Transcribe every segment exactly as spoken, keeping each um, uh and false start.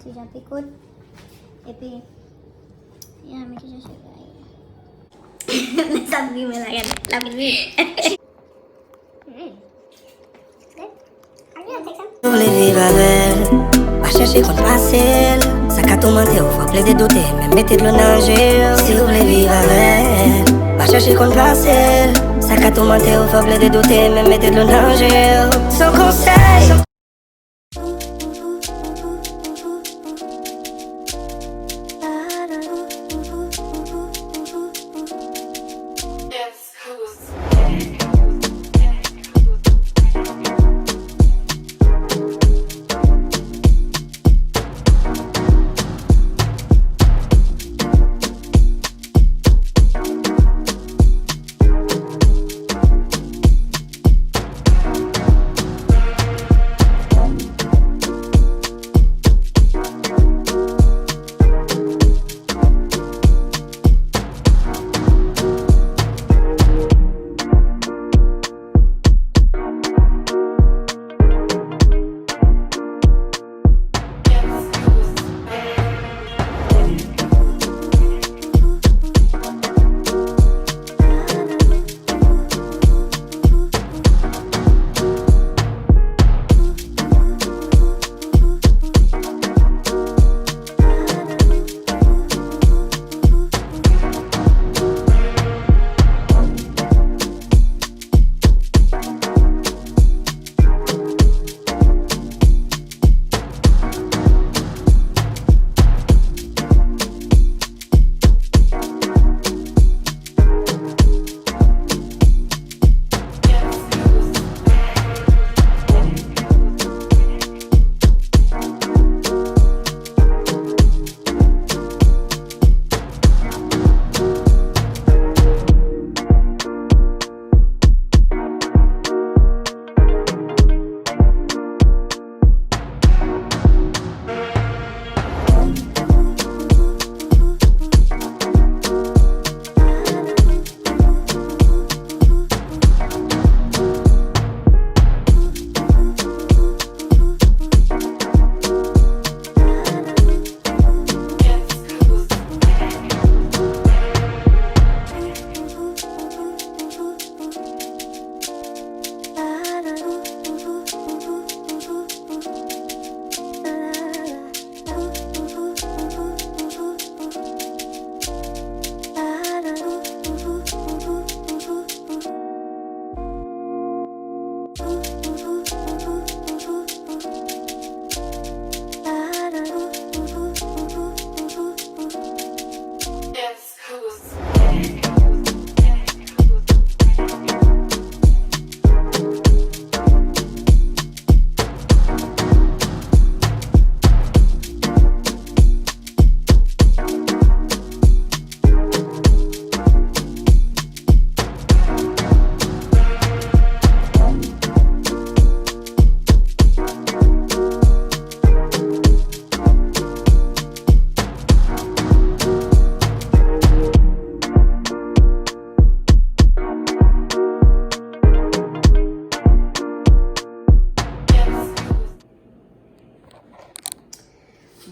Deja pikot. Epi, ya, men ki jan cheve a ye. Sa ap rive la, gade. L ap rive. Hmm. Good. Are you gonna take some? Si w vle viv avè l, pa chèche konn pase l. Sa ka toumante w, fè w plede doute, menm mete dlo nan je w. Si w vle viv avè l, pa chèche konn pase l. Sa ka toumante w, fè w plede doute, menm mete dlo nan je w. Se yon konsèy.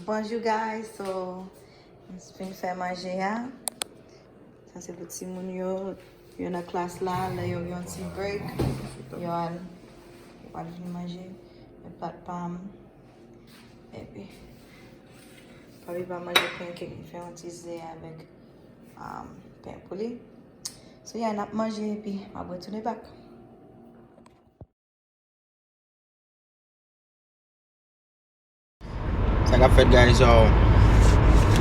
Bonjou guys, so m fin fè manje a. Sa se pou timoun yo, yo nan klas la, lè yo gen yon ti break, yo al, yo al vin manje. Men plat pa m. Epi, pa bliye pa manje pancake, m fè yon ti ze avèk, um, pen pou li. So yeah, n ap manje epi m ap retounen back. Sa k ap fèt, guys? So,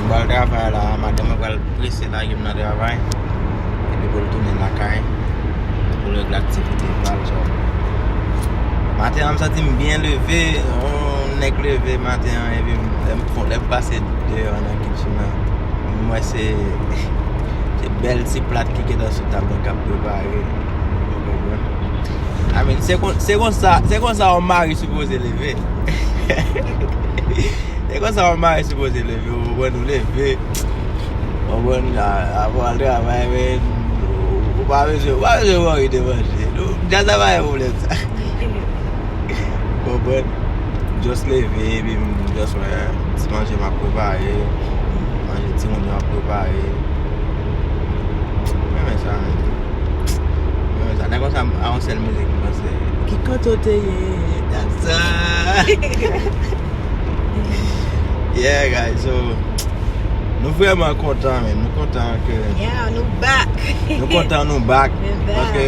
m pral travay la. Madanm mwen pral prese lage m nan travay. Epi pou l tounen lakay. Pou l regle aktivite pa l, so. Maten an, m santi m byen leve. Yon nèg leve maten an. Epi m, lè m fon, lè m pase deyò nan kitchen nan, m wè se, se bèl ti plat ki gentan sou tab la k ap prepare. Ou konprann? I mean, se kon, se konsa, se konsa yon mari sipoze leve. Se konsa yon mari sipoze leve, ou konprann, ou leve. Ou konprann, a, apre w al travay, men, ou, ou pa bezwen, ou pa bezwen wòri de manje. Nou, djaz la pa gen pwoblèm sa. Ou konprann? Just leve, epi m just wè ti Manje m ap prepare, manje timoun yo ap prepare. Mwen renmen sa, men. Mwen renmen sa. Nèg konsa a yon sèl mizik m panse. Ki kote w te ye? That's all. Yeah, guys, so, nou vrèman kontan, men. Nou kontan ke Yeah, nou back. Nou kontan nou back. We back. Paske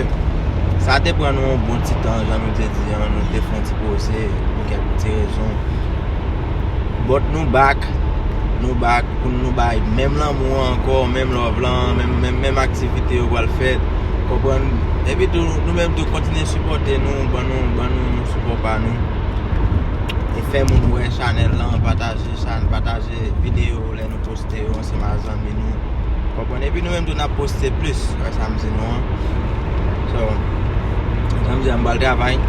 sa te pran nou yon bon ti tan, jan nou te di an, nou te fè yon ti poze pou kèk ti rezon. But nou back, nou back pou nou bay menm lanmou an ankò, menm love lan, menm, menm, menm aktivite yo pral fèt. Konprann? Epi tou, nou menm tou kontinye sipòte nou, ban nou, ban nou sipò pa nou. E fè moun wè chanèl lan, pataje chan, pataje videyo lè nou poste yo ansanm ak zanmi nou. Konprann? Epi nou menm tou n ap poste plis, wè sa m di nou an. So, jan m di a, m pral travay.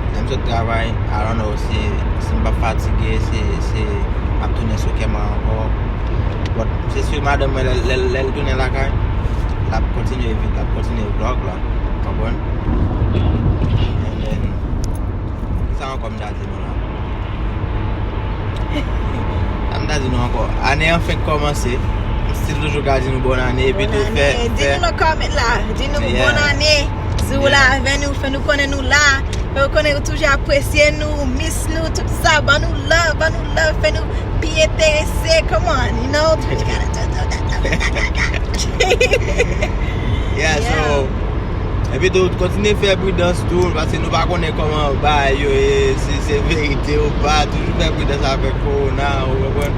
Lè m sot travay, I don't know si, si m p ap fatige, se, se, m ap tounen sou kè mwen ankò. But se si madanm mwen, lè, lè, lè l tounen lakay, l ap kontinye vi, l ap kontinye vlog la. Konprann? And then, kisa ankò m ta di nou la? Sa m ta di nou ankò. Ane an fenk kòmanse. M still toujou ka di nou bòn ane. Epi tou fè, Di nou nan comment la. Di nou bòn ane. Di w la avè nou, fè nou konnen nou la. Fè nou konnen nou toujou apresye nou, miss nou, tout sa. Ban nou love, ban nou love, fè nou pi enterese. Come on, you know. Yeah, so, epi tou, kontinye fè pridans tou, paske nou pa konnen kòman bagay yo ye, si se verite ou pa, toujou fè pridans avèk kowona, ou konprann?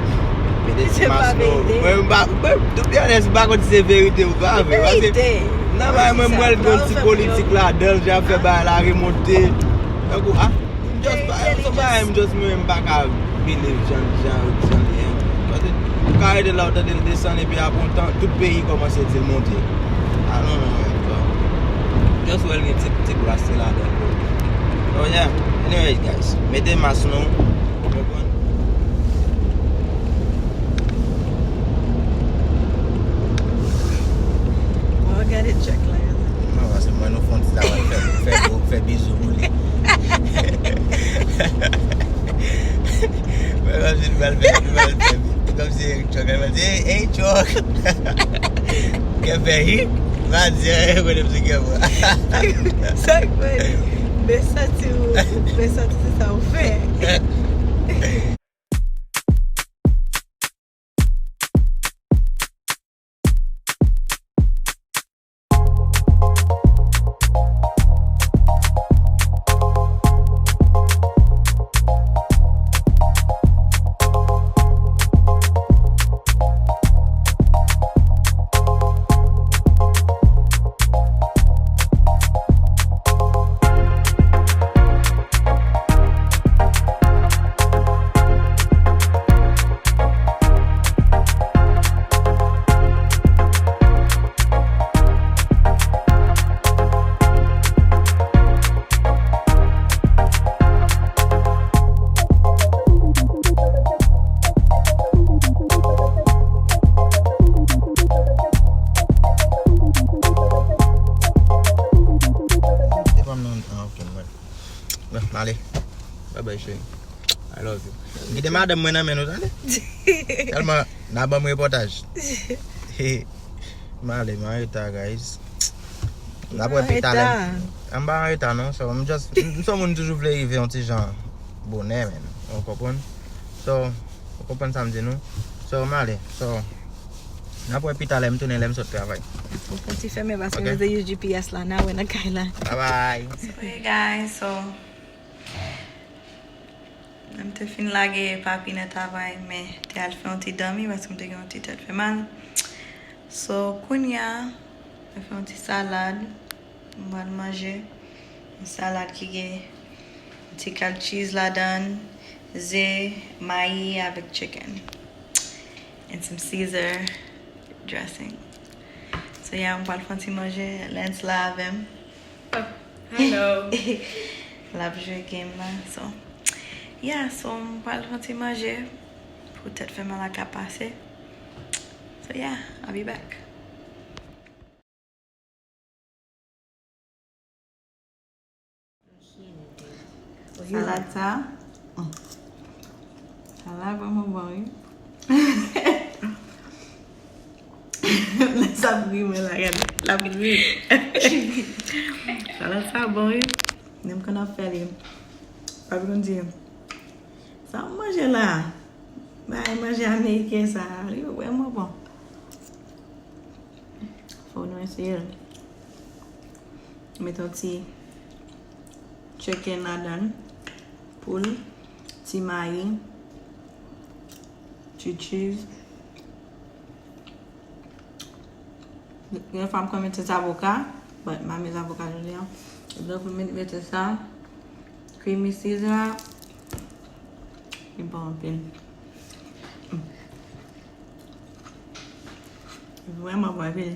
Mete ti mas nou. Mwen, m pa, mwen, to be honest, m pa konn si se verite ou pa vre, paske nan bagay mwen, m wè l gen yon ti politik ladan l, jan fè bagay la remonte. Tankou, ah, m just pa, se bagay m just mwen, m pa ka believe jan, jan, jan li ye. Paske ou ka rete la, ou tande l desann, epi apre yon tan, tout peyi kòmanse di l monte. Ah, non, non, non, non. Just wè l gen ti, ti gras ti ladan. Oh, yeah. Anyways, guys, mete mas nou. Ou konprann? Mwen gade Chuck la. Non, paske mwen nou fè yon ti travay, fè, fè, fè bizou pou li. Mwen pa vin mal fè, mal fè. Kòmsi Chuck, el va di, hey, hey, Chuck. Kè fè hik, va di, hey, mwen m di kè mwen. Sa k fè? Men santi ou, men santi se sa ou fè. Bon, m ale. Bye bye, cheri. I love you. M kite madanm mwen nan men nou, tande? Tèlman, n a ban m repòtaj. M ale, m an reta, guys. N ap wè pi talè. M pa an reta, non. So, m just, m se yon moun toujou vle rive yon ti jan bonè, men. Ou konprann? So, ou konprann sa m di nou? So, m ale. So, n ap wè pi talè, m tounen lè m sot travay. Ou fon ti fèmen paske nou te use G P S la, n a wè nan kay la. Bye bye. So, hey guys, so, m te fin lage papi nan travay, men te al fè yon ti dòmi paske m te gen yon ti tèt fè mal. So, kounye a, mwen fè yon ti salad. M pral manje yon salad ki gen yon ti kal cheese ladan, ze, mayi avèk chicken. And some Caesar dressing. So yeah, m pral fè yon ti manje, Lens la avè m. Hello. L ap jwe game la. So, yeah, so m pral fè yon ti manje pou tèt fè mal la ka pase. So yeah, I'll be back. Salad sa. Mm. Sa la vrèman bon, wi. Lè sa ap ri, mwen la, gade. L ap ri. Salad sa bon, wi. Menm kan n ap fè li. Papi konn di, "Sa w manje la?" Bay manje ameriken sa, li vrèman bon. Fò nou eseye l. Met yon ti chicken ladan l, poul, ti mayi, ti cheese. Gen fwa m konn mete zavoka, but m pa met zavoka jodi a. Donk, m mete sa, creamy Caesar, li bon anpil. Vrèman bon, epi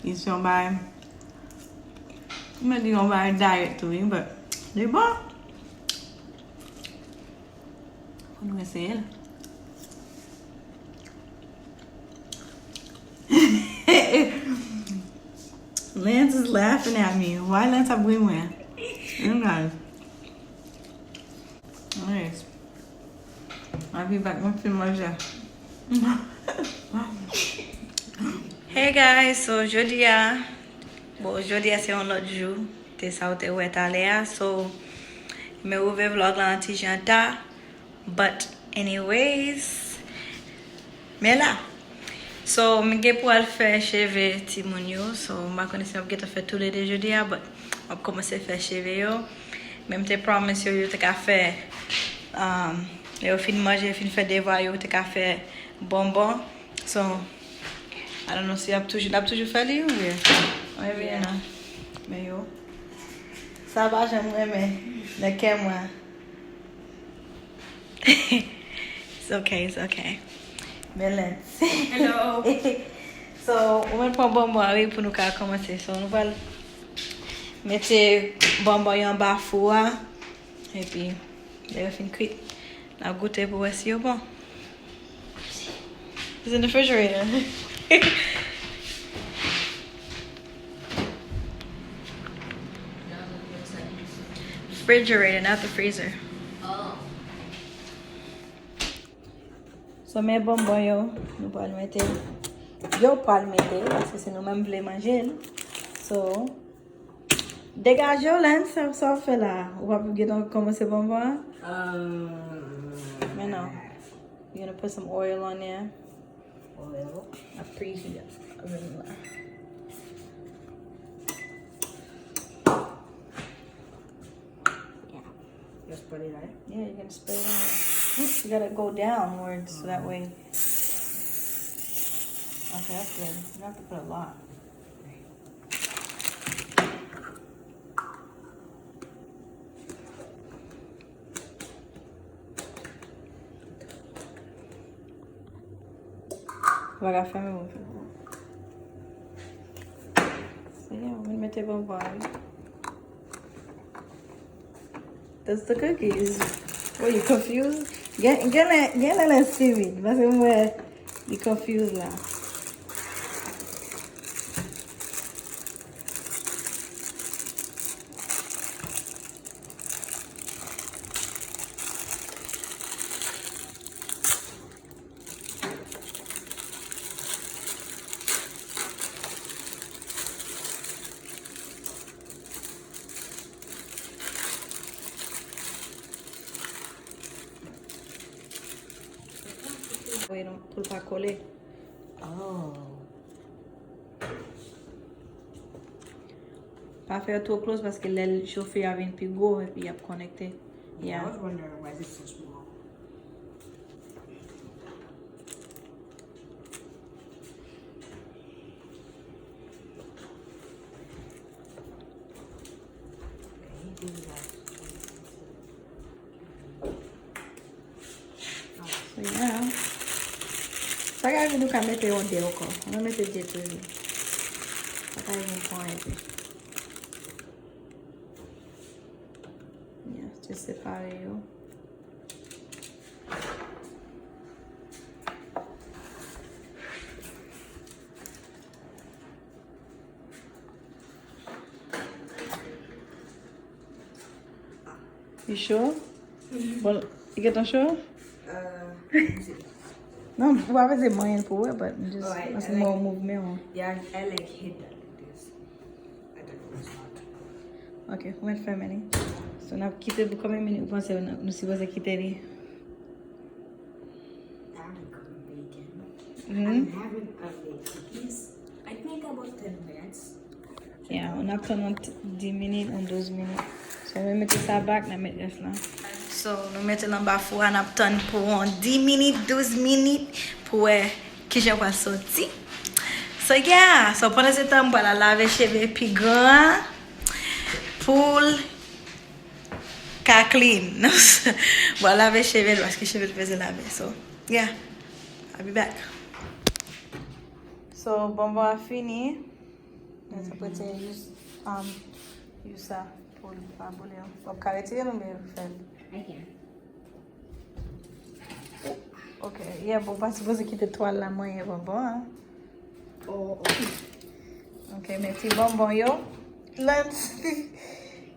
li se yon bagay, m di yon bagay diet tou, wi, but li bon. Fò nou eseye l. Lance is laughing at me. Why Lance ap ri mwen? Anyways. I'll be back. Mwen fin manje. Hey guys, so jodi a, bon, jodi a se yon lòt jou. Te sa ou te wè talè a. So, mwen ouvè vlog la yon ti jan ta. But anyways, men la. So, m gen pou al fè cheve timoun yo. So, m pa konnen si m ap gentan fè toulede jodi a, but m ap kòmanse fè cheve yo. Men m te promise yo, yo te ka fè, um, lè yo fin manje, fin fè devwa yo, yo te ka fè bonbon. So, I don't know si y ap toujou, n ap toujou fè li, oubyen? Mwen vini non. Men yo. Sa pa janm renmen nan kè mwen. It's okay, it's okay. Men Lens. Hello. So, ou mèt pran bonbon a wi pou nou ka kòmanse. So, nou pral mete bonbon yo anba fou a. Epi, lè yo fin kwit, n ap goute pou wè si yo bon. It's in the refrigerator. Refrigerator, not the freezer. So, men bonbon yo, nou pral mete. Yo pral mete, paske se nou menm vle manje l. So, degaje w, Lens, sa, sa w fè la? Ou p ap gentan kòmanse bonbon an? Men non. You're gonna put some oil on there. Oil. A preheat oven la. Yeah. Just put it on. Yeah, you're gonna spread it out. Oops, you gotta go downwards so that way. Okay, that's good. You don't have to put a lot. Ou pa ka fèmen bouch ou. Se yon, ou vin mete bonbon wi. That's the cookies. What, you confused? Gen, gen lè, gen lè lè seaweed. Paske mwen, li confused la. Pou l pa kole. Oh. Pa fè yo twò close paske lè l chofe a vin pi gwo epi y ap konekte. Yeah, I was wondering why this is so small. So, yeah. Sa ka rive nou ka mete yon de ankò. Ann mete de toujou. Sa ka rive nou pran enpe. Yeah, just separe yo. Li cho? Bon, li gentan cho? Non, ou pa bezwen manyen l pou wè, but m just, paske m wè w mouvman an. Yeah, I, I like hate that like this. I don't know what's not. Ok, ou mèt fèmen li. So, n ap kite l pou konbyen minit ou panse nou, nou sipoze kite li? Probably couple minutes. Mhm. I'm having a little piece. I think about ten minutes. Yeah, n ap tann yon dis minit, yon douz minit. So, mwen mete sa back, n ap met rès la. So, nou mete l anba fou a, n ap tann pou yon dis minit, douz minit, pou wè kijan l pral soti. So, yeah, so pandan se tan, m pral al lave cheve pi gran an, pou l ka clean. Bon, lave cheve l, paske cheve l bezwen lave. So, yeah. I'll be back. So, bonbon an fini. Mwen te prete use, um, use sa pou l pa boule. Ou ka retire l oubyen fè l? I can. Ok, yeah, bon, pa sipoze kite twal la manyen bonbon an. Oh, ok. Ok, men ti bonbon yo. Lens.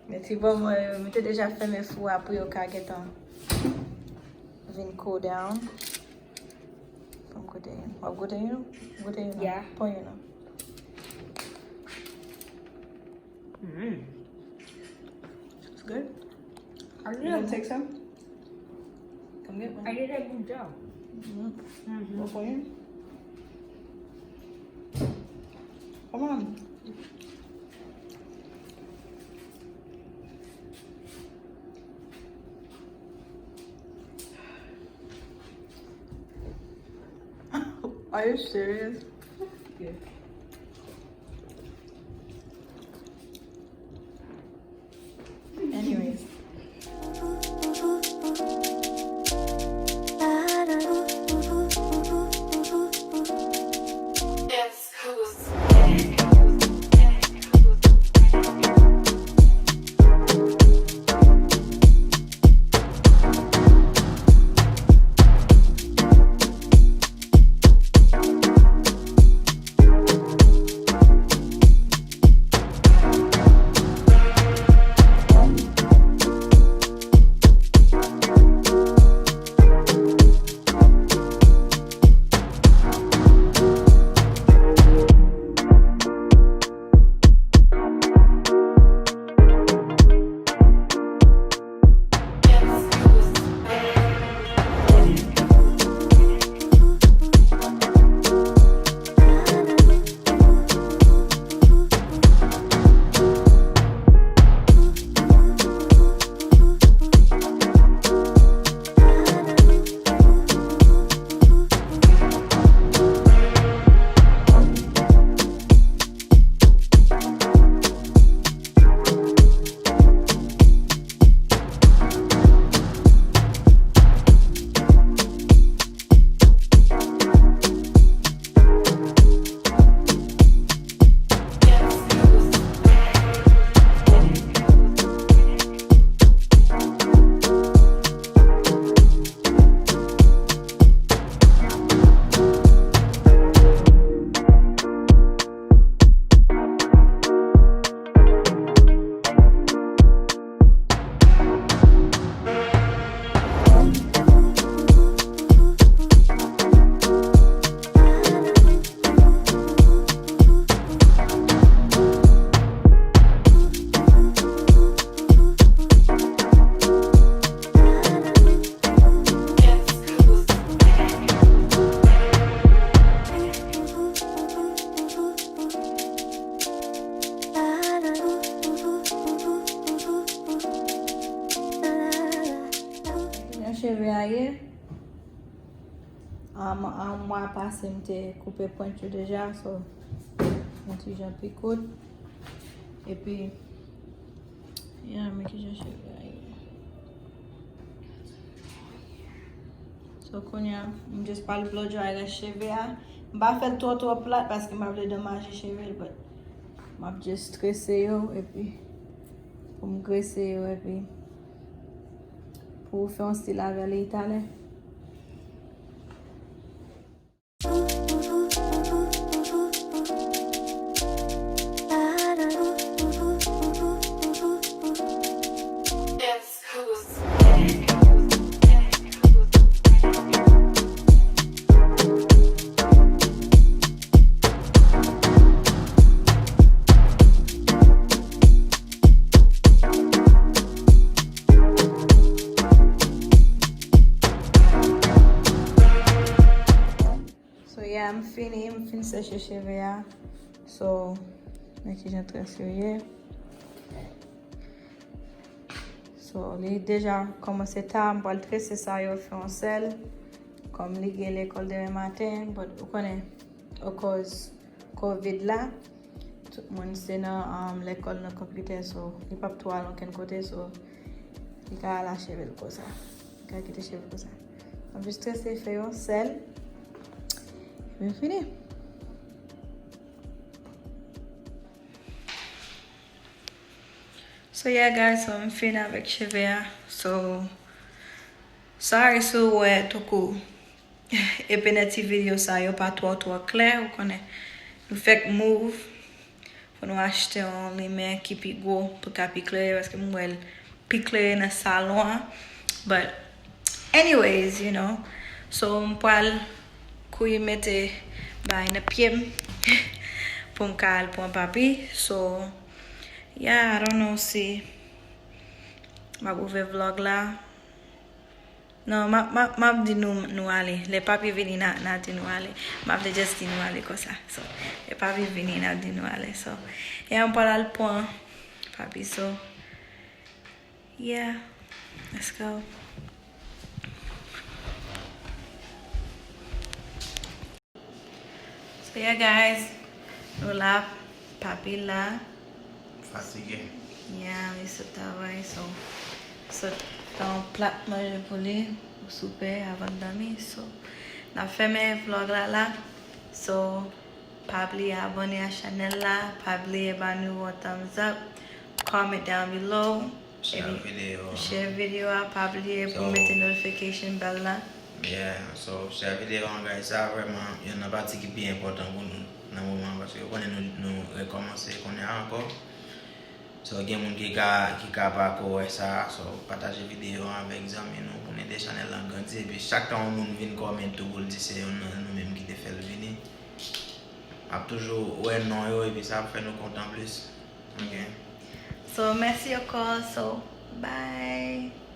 Men ti bonbon yo, mwen te deja fèmen fou a pou yo ka gentan vin cool down. Fò m goute youn. W ap goute youn? Goute youn non. Yeah. Pran youn non. Mm. It's good. I did You gonna a, take some? Come get one. I did a good job. Mm-hmm. Mm-hmm. Go for you. Come on. Are you serious? Yeah. Anyways. Jan cheve a ye. An, an mwa pase, m te koupe pwent yo deja, so, yon ti jan pi kout. Epi, yeah, men kijan cheve a ye. So, kounye a, m just pral blow dry rès cheve a. M pa fè l twò, twò plat paske m pa vle domaje cheve l, but m ap just trese yo, epi pou m grese yo, epi pou fè yon stil avè li talè. M fini, m fin seche cheve a. So, men kijan trese yo ye. So, li deja kòmanse ta, m pral trese sa yo fè yon sèl. Kòm li gen lekòl demen maten, but ou konnen, akoz covid la, tout moun se nan um, lekòl nan konpitè, so li p ap twò al okenn kote, so li ka al a cheve l konsa. Li ka kite cheve l konsa. M ap jis trese fè yon sèl. Epi m fini. So yeah guys, so m fin avèk cheve a. So sorry si w wè tankou epi nan ti videyo sa yo pa twò twò klè, ou konnen nou fèk move pou nou achte yon limyè ki pi gwo pou ka pi klere, paske m wè l pi klere nan salon an. But anyways, you know, so m pral kouri mete bagay nan pye m pou m ka al pran papi. So yeah, I don't know si m ap ouvè vlog la. Non, m ap, m ap, m ap di nou, nou ale. Lè papi vini, n a, n a di nou ale. M ap vle just di nou ale konsa. So, lè papi vini, n a di nou ale. So, e a m pral al pran papi. So, yeah, let's go. So yeah guys, nou la, papi la. Fatige. Yeah, li sot travay, so sot fè yon plat manje pou li, pou soupe avan l dòmi. So n ap fèmen vlog la la. So pa bliye abòne a chanèl la, pa bliye ba nou yon thumbs up, comment down below. Share videyo. Share videyo a, pa bliye pou mete notification bell la. Yeah, so share videyo an guys, sa vrèman youn nan pati ki pi enpòtan pou nou nan moman an, paske ou konnen nou, nou rekòmanse kounye a ankò. So gen moun ki ka, ki ka pa ko wè sa, so pataje videyo an avèk zanmi nou pou n ede chanèl lan grandi, epi chak tan yon moun vin comment tou pou l di se youn nan nou menm ki te fè l vini, m ap toujou wè non yo, epi sa ap fè nou kontan plis. Ok. So mèsi ankò, so bye.